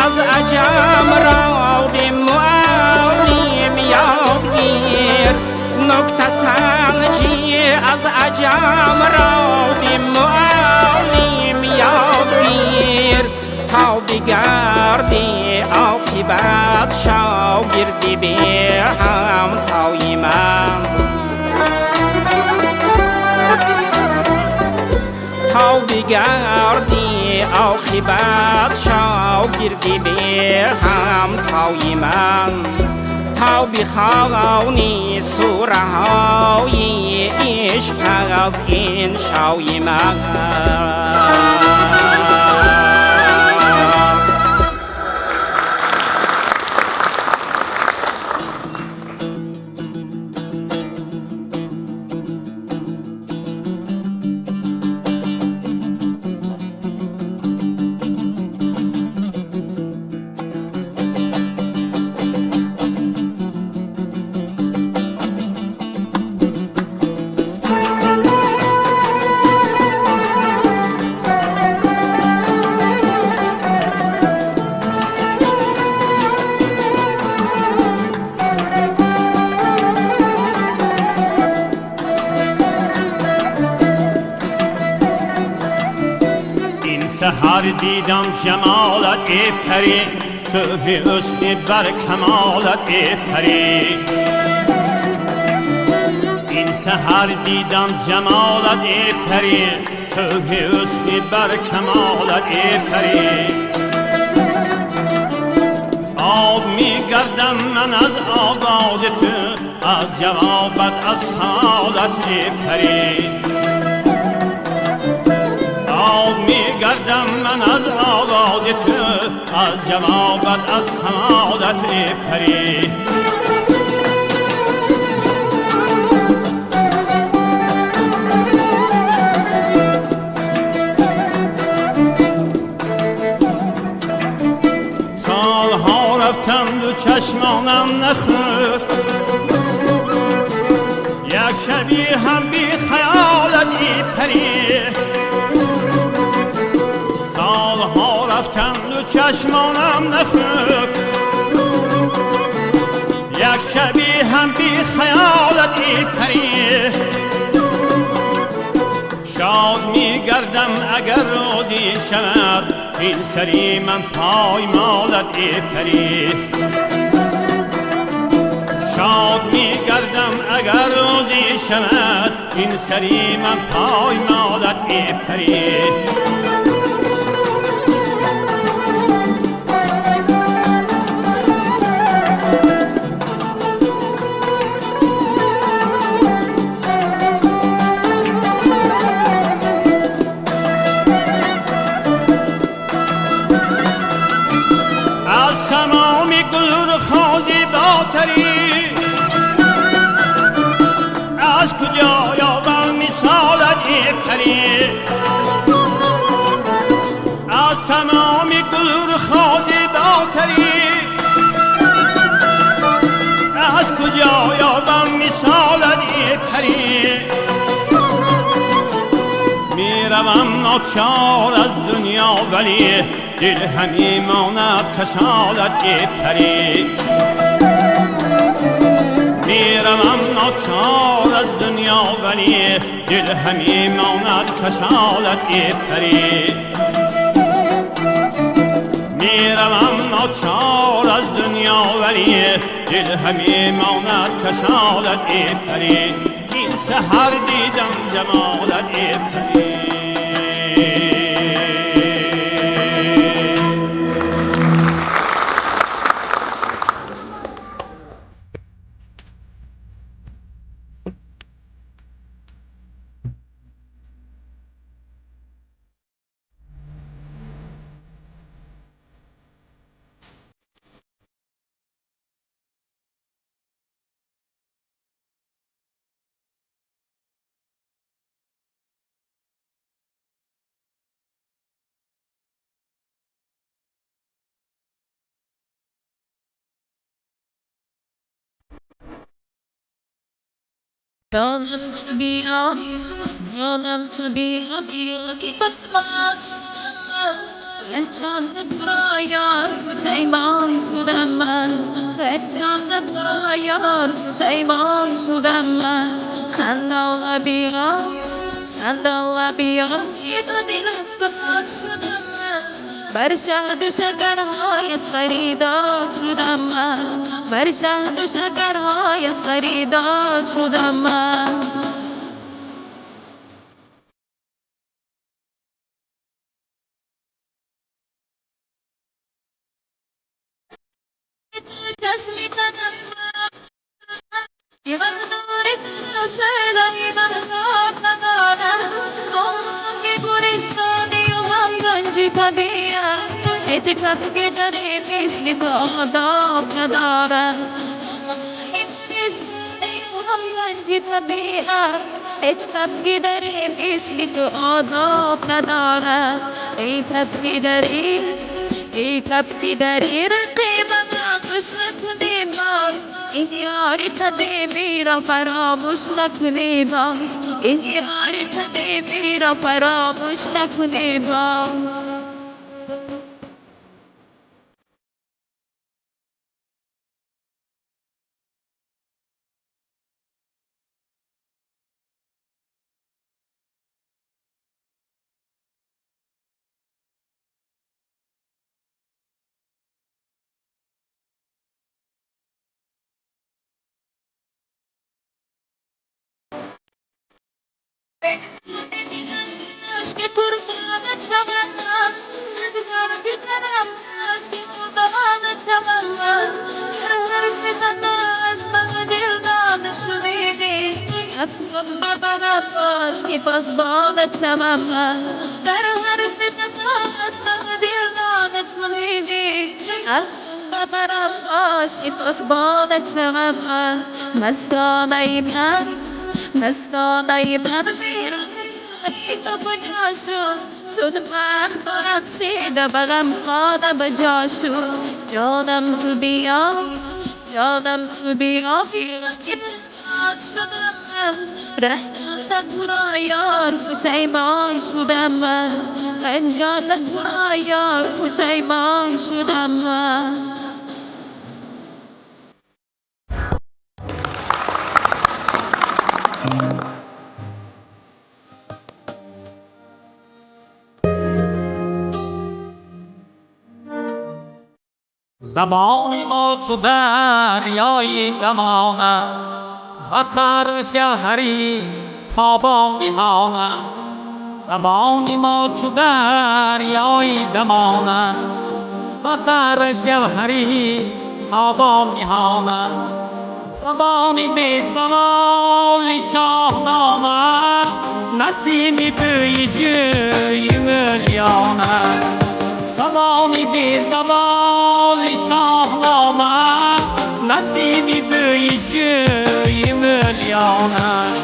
аз аҷам роди муаллим ёд гир, нуктасанҷӣ аз аҷам роди муаллим ёд гир, то бигардӣ оқибат шогирди беҳамтои ман. То бигардӣ оқибат шогирди беҳамтои ман. То бихонӣ сураҳои ишқ аз иншои ман. سحر دیدم جمالت ای پری، خوبی حسنی بر کمالت ای پری. این سحر دیدم جمالت ای پری، خوبی حسنی بر کمالت ای پری. آب میگردم من از آواز تو، از جوابت از سوالت ای پری. آب میگردم من از آواز تو، از جوابت از سوالت ای پری. سالها رفتم و چشمانم نخفت، یک شبی هم بی خیالت ای پری. سالها رفتم و چشمانم نخفت، یک شبی هم بی خیالت ای پری. شاد میگردم اگر روزی شود این سری من پای مالت ای پری. شاد میگردم اگر روزی شود این سری من پای مالت ای پری. از تمام گل زیباتری، از کجا یابم مثالت ای پری. از تمام گل زیباتری، از کجا یابم مثالت ای پری. میروم ناچار از دنیا ولی دل همی ماند کشالت ای پری. میروم ناچار از دنیا ولی دل همی ماند کشالت ای پری. میروم ناچار از دنیا ولی دل همی ماند کشالت ای پری. این سحر دیدم جمالت ای پری. جانم تو بیا، جانم تو بیا، بیا که قسمت جان تو را یار پشیمان شدم من، جان تو را یار پشیمان شدم من. خندالا بیا، خندالا بیا، تو دل افکار شدم من، بر شهد و شکرهای خریدار شدم من، بر شهد و شکرهای خریدار شدم من. چشمی تنم یه دور تو صدای مهتاب ندارم، که گلستانی و هم گنج طبیعت، هیچ کس که داری مثل تو آداب ندارم. گلستانی و هم گنج طبیعت، هیچ کس که داری مثل تو آداب ندارم. ای کبکی داری، ای کبکی داری رقیبم خوش نکنی باز، این یاری قدیمی را فراموش نکنی باز، این یاری قدیمی را فراموش نکنی باز. که قربانت شوم من، صد برگ ترم که قربانت شوم من. هر حرف زده از من دل داده شنیدی، افراد ببرم باش که پاسبانت شوم من. در حرف زده از من دل داده شنیدی، افراد ببرم باش که پاسبانت شوم من. مستانه من، مستانه من تو کجا شد؟ شد وقت رقصیده به غم خانه به جا شد. جانم تو بیا، جانم تو بیا، که بسیار شدم من. رهنده تو را یار پشیمان شدم من. جان تو را یار پشیمان شدم من. زبان ما چو دریای دمان است، و طرف گوهری تا با میهان است. زبان ما چو دریای دمان است، و طرف گوهری تا با میهان است. زبان بی زوال شاهنامه، نسیمی بوی جوی ملیان است. زبان بی زوال شاهنامه، نسیمی بوی جوی ملیان است.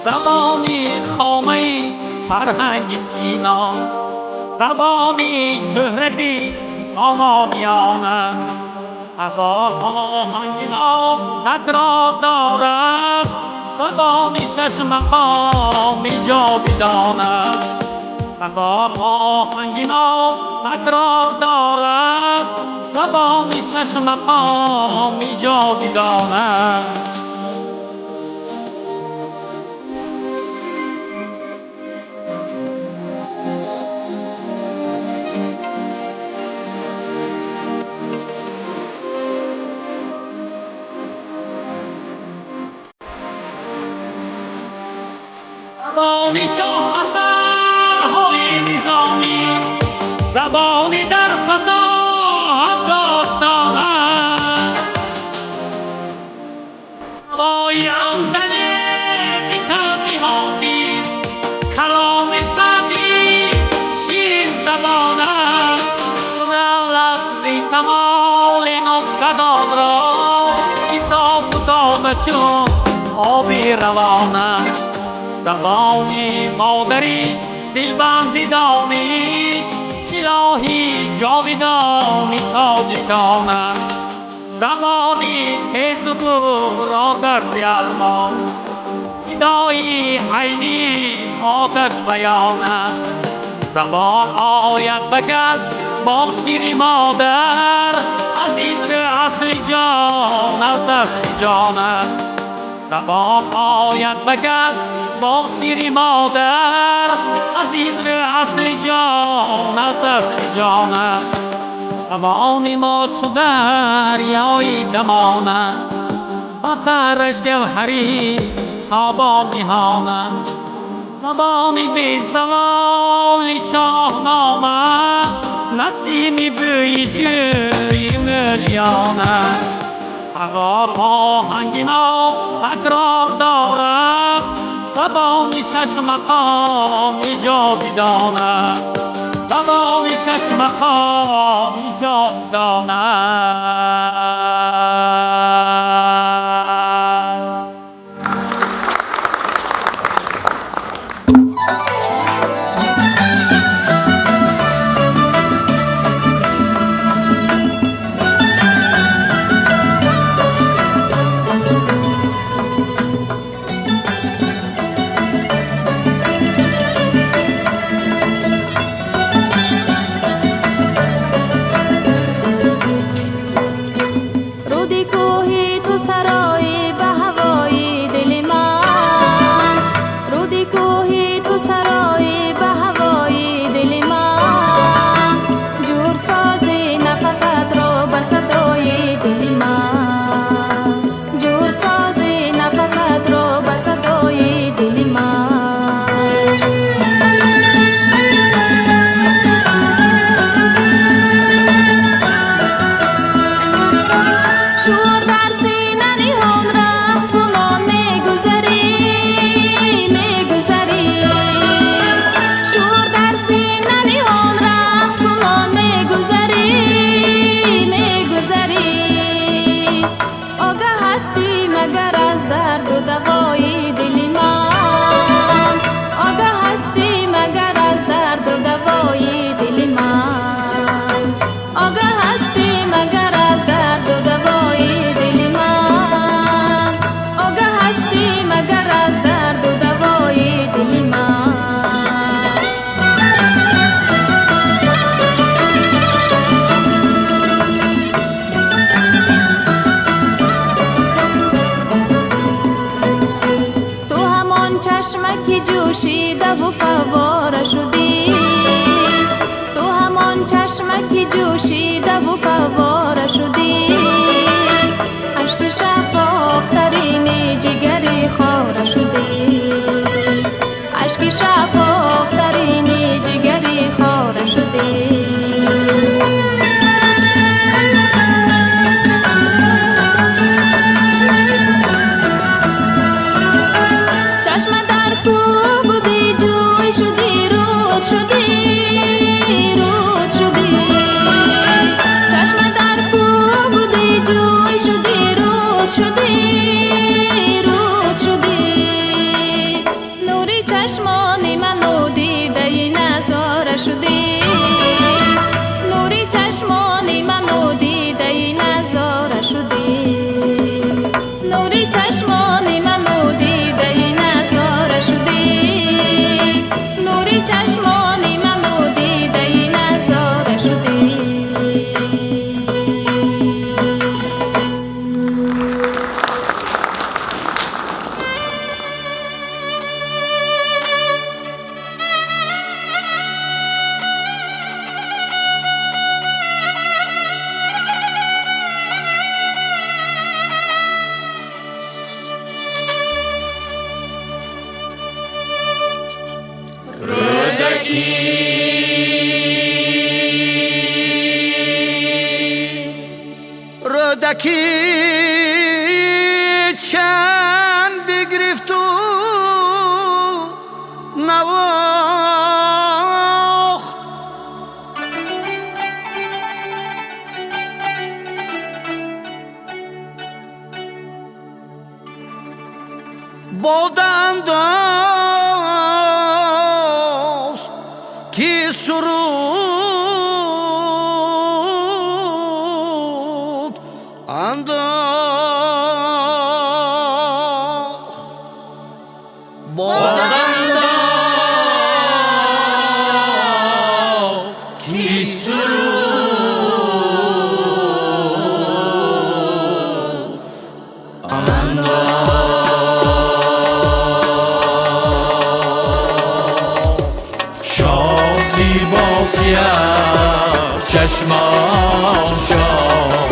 زبانی خامه فرهنگ سینا، زبانی شهرتی سامانیان است. هزار آهنگ نام تکرار دارد، زبانی شش مقام جاویدان است. هزار آهنگ نام تکرار دارد، زبانی شش مقام جاویدان است. زبانی شاه اثرهای نظامی، زبانی در فضا داستان است. هوای آمدن بی‌تنهایی، کلام سعدی شیرین زبان است. لفظی کمال نکته‌دان را، حساب و دانه چون آبی روان است. زبانی مادری دلبندی دانش، سلاحی جاویدانی تاجکان است. زبانی تیز و را در الماس، ندایی عینی آتش بیان است. زبان آید به کس با شیر مادر، عزیز به اصل جان از اصل جان است. زبان آید به کس با شیر مادر، عزیز به اصل جان از اصل جان است. زبان ما چو دریای دمان است، و طرش گوهری تا با میهان است. زبان بی زوال شاهنامه، نسیمی بوی جوی ملیان است. هزار آهنگ نام تکرار دارد، زبانی شش مقام جاویدان است. زبانی شش مقام جاویدان است. Руди кӯҳи ту сарои ба ҳавои дили ман, руди кӯҳи ту сарои ҷӯшидаву фаввора шудӣ, ту ҳамон чашма ки ҷӯшидаву фаввора шудӣ, ашки шафофтарини ҷигари хора шудӣ, ашки шафофтарини ҷигари хора шудӣ. Чашма дар кӯҳ будӣ, ҷӯй шудӣ, руд шудӣ, руд шудӣ. Чашма дар кӯҳ будӣ, ҷӯй шудӣ, руд шудӣ, руд шудӣ. Нури чашмони ману дидаи назора шудӣ, нури чашмони ману дидаи назора шудӣ, нури чашмони ману дидаи назора шудӣ, нури чашмони ману дидаи назора шудӣ. Рӯдакӣ, Рӯдакӣ чанд бигирифту навохт, бодаандоз ки суруд андохт, бодаандохт ки суруд андохт. Шоҳ зибосия чашмон шоҳ,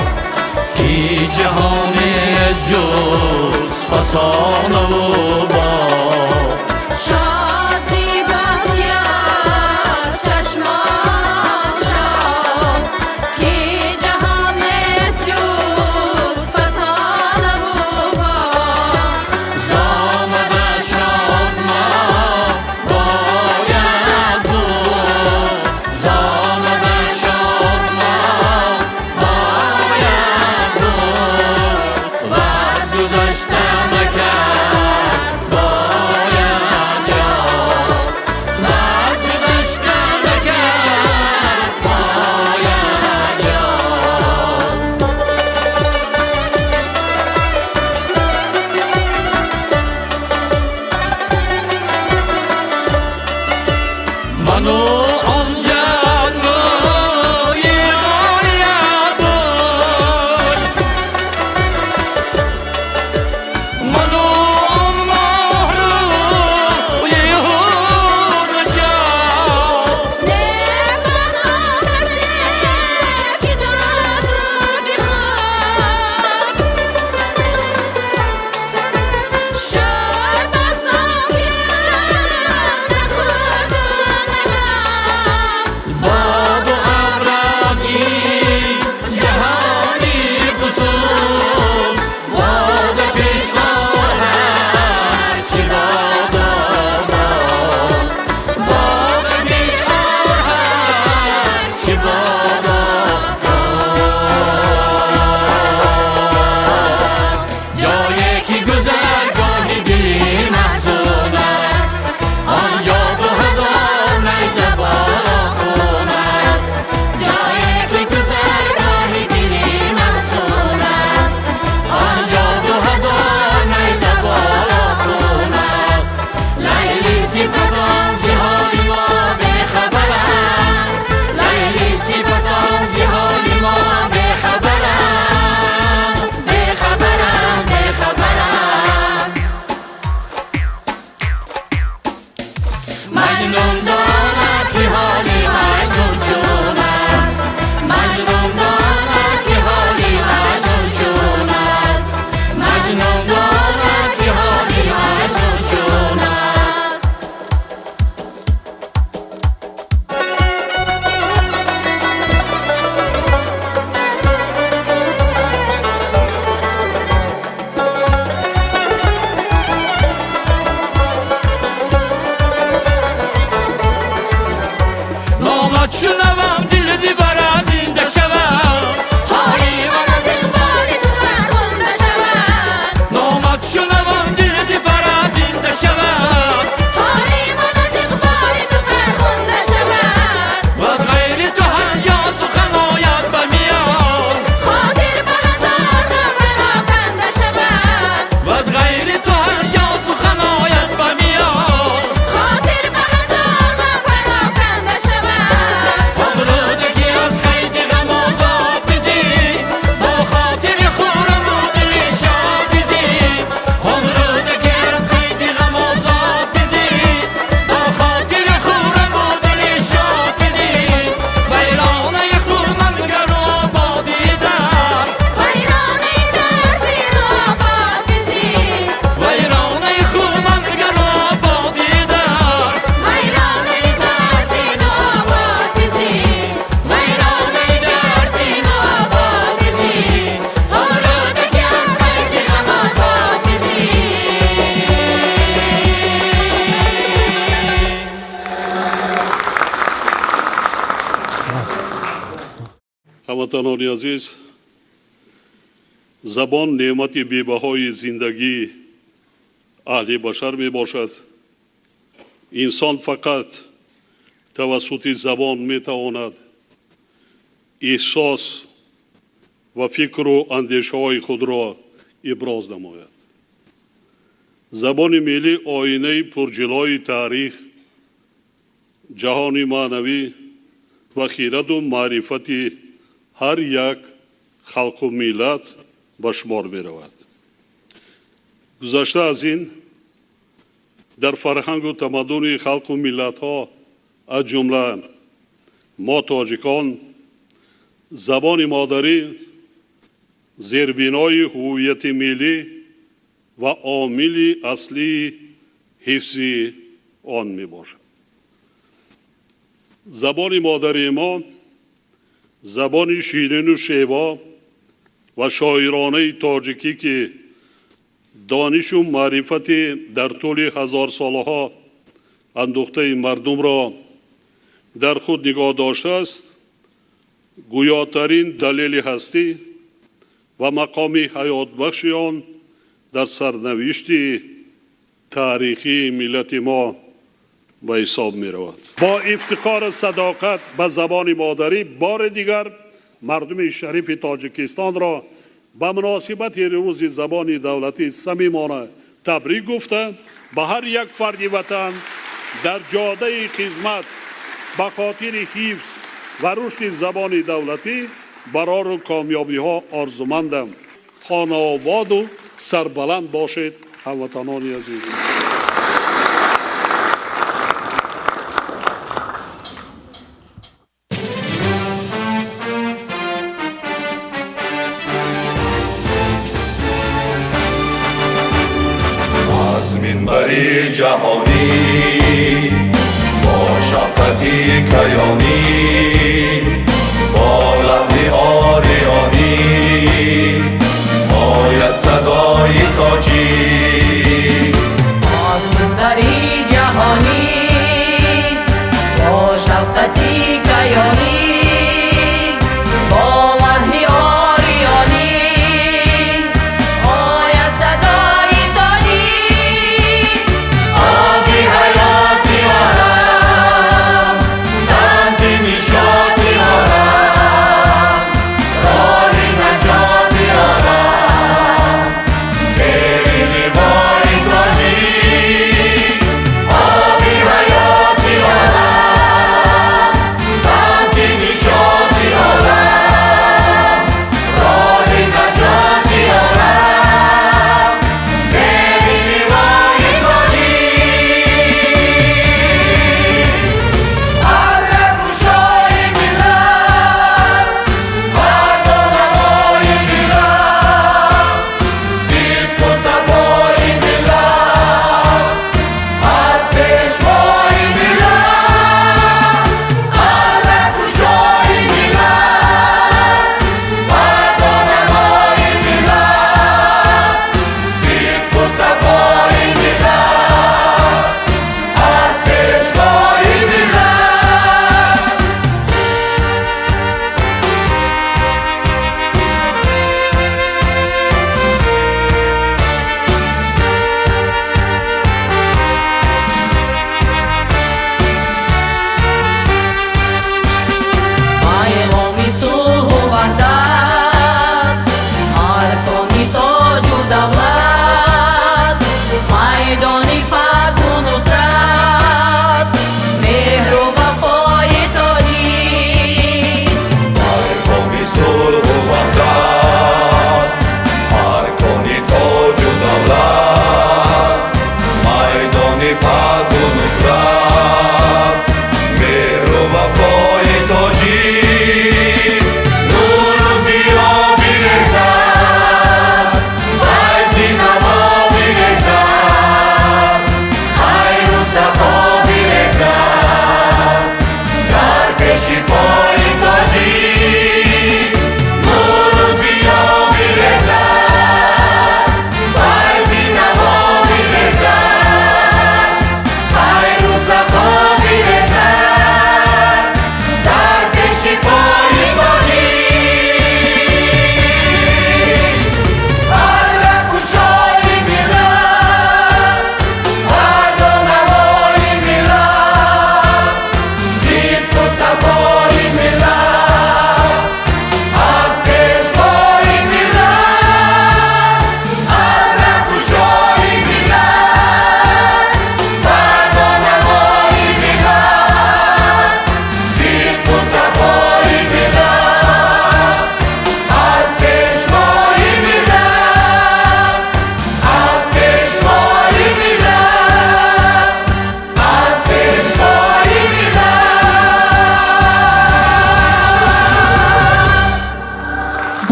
ки ҷаҳон нест ҷуз фасонаву боғ. Шоҳ зибосия чашмон шоҳ, ки ҷаҳон нест ҷуз фасонаву боғ. Зомада шод мо бояд буд, зомада шод мо бояд буд, ваз гузашта накард. Маҷнун донад ки ҳоли маҷнун чун аст, Маҷнун донад ки ҳоли маҷнун чун аст, Маҷнун донад ки ҳоли маҷнун чун аст. Номат шунавам, дил зибара зинда шавам. Ҳоли ман аз иқболи ту фархунда шавад. Номат шунавам, дил зибара зинда шавам. Ҳоли ман аз иқболи ту фархунда шавад. Ваз ғайри ту ҳар ҷо сухан ояд ба миён. Хотир ба ҳазор ғам пароканда шавад. Ваз ғайри ту ҳар ҷо сухан ояд ба миён. Хотир ба ҳазор ғам пароканда шавад. Он рӯде ки аз қайди ғам озод бизӣ, бо хотири хурраму дили шод бизӣ. Он рӯде ки аз қайди ғам озод бизӣ, бо хотири хурраму дили шод бизӣ. Вайронаи хурмангару ободи дар, Вайронаи дар бину обод бизӣ. Вайронаи хурмангару ободи дар, Вайронаи дар бину обод бизӣ. Вайронаи дар бину обод бизӣ. Он рӯде ки аз қайди ғам озод бизӣ. Ҳамватанони азиз, забон неъмати бебаҳои зиндагии аҳли башар мебошад. Инсон фақат тавассути забон метавонад эҳсос ва фикру андешаҳои худро иброз намояд. Забони миллӣ оинаи пурҷилои таърих, ҷаҳони маънавӣ ва хираду маърифати ҳар як халқу миллат ба шумор меравад. Гузашта аз ин, дар фарҳангу тамаддуни халқу миллатҳо, аз ҷумла мо тоҷикон, забони модарӣ зербинои ҳуввияти миллӣ ва омили аслии ҳифзи он мебошад. Забони модарии мо забони ширину шево ва шоиронаи тоҷикӣ, ки донишу маърифати дар тӯли ҳазорсолаҳо андӯхтаи мардумро дар худ нигоҳ доштааст, гӯётарин далели ҳастӣ ва мақоми ҳаётбахши он дар сарнавишти таърихии миллати мо ба ҳисоб меравад. Бо ифтихору садоқат ба забони модарӣ бори дигар мардуми шарифи Тоҷикистонро ба муносибати рӯзи забони давлатӣ самимона табрик гуфта, ба ҳар як фарди ватан дар ҷодаи хизмат ба хотири ҳифз ва рушди забони давлатӣ барору комёбиҳо орзумандам. Хонаободу сарбаланд бошед, ҳамватанони азиз. Аз минбари ҷаҳонӣ бо шафқати каёнӣ, бо лаҳни ориёнӣ ояд садои тоҷик. Аз минбари ҷаҳонӣ бо шафқати каёнӣ, бо лаҳни ориёнӣ ояд садои тоҷик.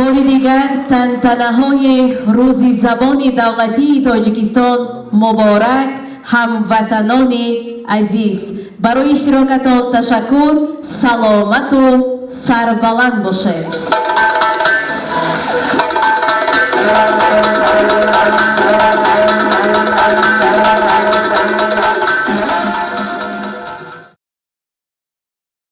Бори дигар тантанаҳои Рӯзи забони давлатии Тоҷикистон муборак, ҳамватанони азиз! Барои иштирокатон ташаккур, саломату сарбаланд бошед.